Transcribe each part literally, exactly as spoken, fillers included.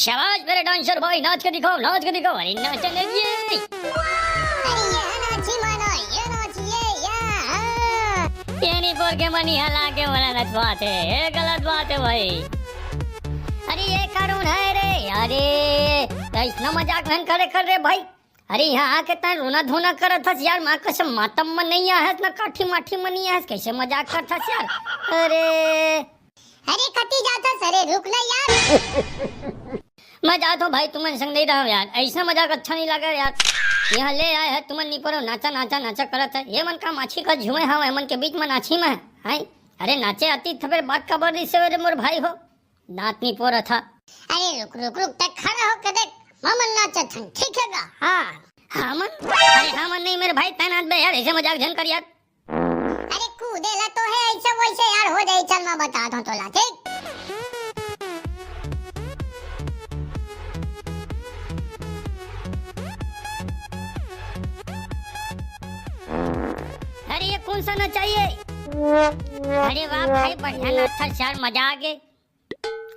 शाबाश मेरे डांसर भाई, नाच के दिखाओ, नाच के दिखाओ। अरे नाच ले ये। अरे ये नाची मानो, ये नाची ये, या, हाँ। ये निपोर के मनी हला के वाला नचवाथे, ये गलत बात है भाई। अरे ये करुण है रे, अरे अइसना मजाक नइ करे कर रे भाई। अरे इहाँ आके तैं रोना धोना करत हस यार, माँ कसम मातम म नइ आहस, न काठी माठी म नइ आहस, कइसे मजाक करत हस यार। अरे अरे कति जाथस, अरे रुक ना यार। मैं जात हँव भाई, तुमन संग नइ रहँव यार, अइसना मजाक अच्छा नइ लगे यार। इहाँ ले आए हे तुमन निपोर, नाचा नाचा नाचा करत हे, ये मन का माछी का झुए हवय, ये मन के बीच म नाची मैं, हैं? अरे नाचे आतिस त फेर बात काबर रिहिसे रे मोर भाई हो, दाँत निपोरत हस। अरे रुक रुक रुक, तैं खड़ा होके देख, हमन नाचत हन, ठीक हे गा? हाँ। हमन? अरे हमन नहीं मेरे भाई, तैं नाचबे यार, अइसे मजाक झन कर यार। अरे कूदे ला तो हे अइसे वइसे यार, हो जाही, चल मैं बतात हँव तोला, ठीक? अरे ये कोन सा नचाई हे? अरे वाह भाई, बढ़िया नाचथस यार, मजा आगे।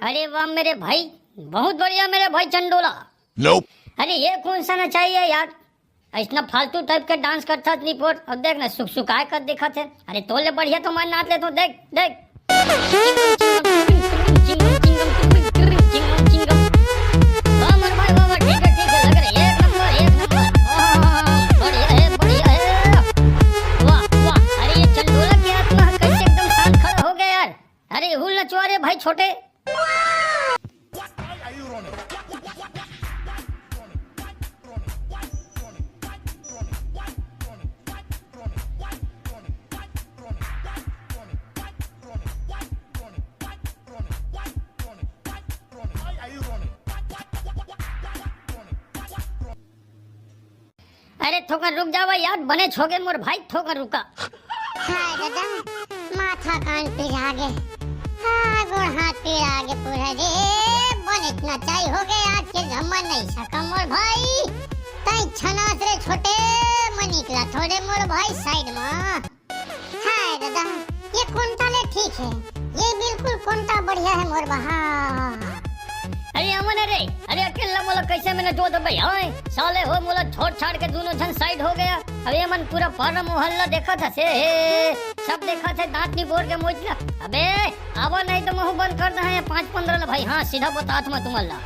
अरे वाह मेरे भाई, बहुत बढ़िया मेरे भाई चंडोला। Nope। अरे ये कोन सा नचाई हे यार, अइसना फालतू टाइप के डांस करथस निपोर। अब देख ना, सुकसुकाय कस दिखत हे। अरे तोर ले बढ़िया तो मैं नाच लेथँव, देख देख। वाह मोर भाई वाह, वाह, ठीक हे, ठीक हे, लग रहा हे, एक नंबर, एक नंबर। वाह, बढ़िया हे, बढ़िया हे। वाह वाह, अरे ये चंडोला के आत्मा कइसे एकदम शांत खड़ा हो गया यार। अरे हुल नचवा रे भाई छोटे। अरे थोकन रुक जावा यार, बनेच होगे मोर भाई, थोकन रुका। हाय दादा, माथा कान पिरा गे, हाँ गोड़ हाथ पिरा गे पूरा रे। बनेच नचाई होगे आज के, झम्मर नइ सकँव मोर भाई। तैं छनास रे छोटे, मैं निकलत हँव रे मोर भाई side म। हाय दादा, ये कोंटा ले ठीक हे, ये बिल्कुल कोंटा बढ़िया हे मोर बहा। अरे अमन, अरे, अरे अकेल्ला मोला कइसे में नचवा देबे, हाँ? साले हो, मोला छोड़ छाड़ के दूनों झन side हो गया। अब ये मन पूरा पारा मोहल्ला देखत हसे, हे, सब देखत हे दाँत निपोर के मोच ला। अबे आवा नहीं त महूँ बंद कर देहँव ये पाँच पंद्रह ला भाई, हाँ सीधा बतात मैं तुमन ला।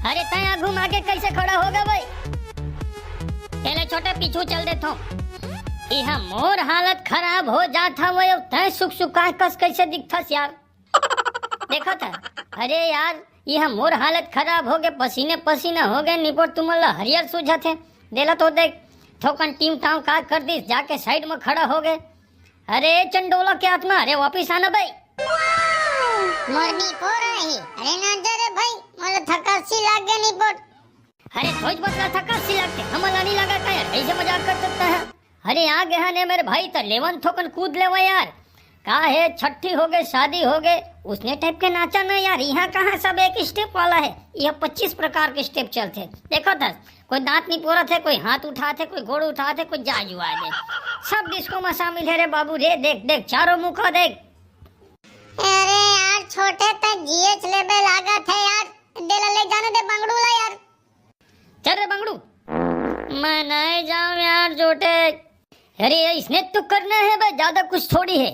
अरे तैं आगू म आके कइसे खड़ा हो गे भाई? ए ले छोटे, पीछू चल देथँव। इहाँ मोर हालत खराब हो जात हवय, अउ तैं सुकसुकाय कस कइसे दिखथस यार? देखत हस? अरे यार, इहाँ मोर हालत खराब होगे, पसीने पसीना होगे, निपोर तुमन ला हरियर सूझत हे। दे ला तो देख, थोकन टीम टाँव का कर दिस, जाके side म खड़ा होगे। अरे चंडोला के आत्मा, अरे वापिस आना बे। मोर निपोर आही, अरे ना जा रे भाई, मोला थकासी लाग गे निपोर। अरे थोइच बतला थकासी लागथे, हमन ला नइ लागय का यार, अइसे मजाक करथस तैं ह। अरे आ गे हन ए मेरे भाई, त लेवन थोकन कूद लेवा यार। का हे, छट्ठी होगे, शादी होगे, उसने टाइप के नाचा ना यार। इहाँ कहाँ सब एक step वाला हे, इहाँ पच्चीस प्रकार के step चलथे। देखत हस, कोई दाँत निपोरत हे, कोई हाथ उठात हे, कोई गोड़ उठात हे, कोई जा जुआ दे। सब disco म शामिल हे रे बाबू रे। देख देख, चारों मुखा देख। अरे यार छोटे, तैं जियेच लेबे लागत हे यार, दे ला ले जाने दे बंगड़ू ला यार। चल रे बंगड़ू। मैं नइ जाँव यार छोटे। अरे अइसने तो करना हे बे, जादा कुछ थोड़ी हे।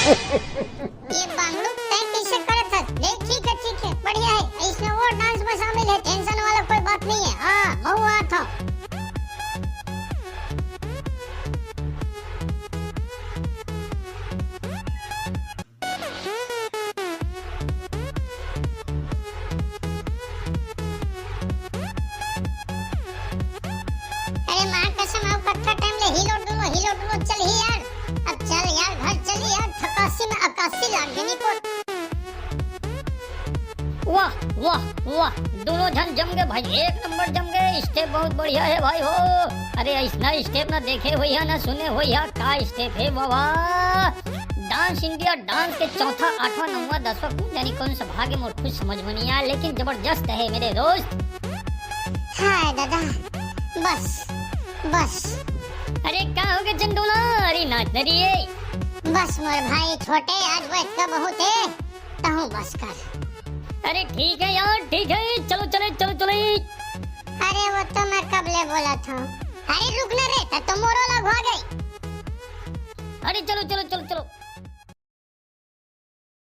ये बंगड़ू तैं कइसे करत हस? ले ठीक हे, ठीक हे, बढ़िया हे। अइसने अउ dance म शामिल हे, tension वाला कोई बात नइ हे। हाँ, महूँ आत हँव। अरे माँ कसम, अउ कतका time ले हिलो डुलो, हिलो डुलो चलही यार। अब चल यार, घर चल यार, थकासी म अकासी लाग गे निपोर। वाह, वाह, वाह, दूनों झन जम गे भाई, एक नंबर जम गे। Step बहुत बढ़िया हे भाई हो। अरे अइसना step ना देखे होइहा, ना सुने होइहा, का step हे बाबा। Dance India dance के चौथा, आठवां, नौवां, दसवां, कोन जानी कोन सा भाग हे, मोर कुछ समझ में नइ आय, लेकिन जबरदस्त हे मेरे दोस्त। हाय दादा, बस, बस। अरे का होगे चंडोला? अरे नाच न रही है। बस मोर भाई छोटे, आज वो अतका बहुत हे, तहूँ बस कर। अरे ठीक हे यार, ठीक हे, बोलत हंव। अरे रुक ना रे, त तो मोरो लग हो गई। अरे चलो चलो चलो चलो,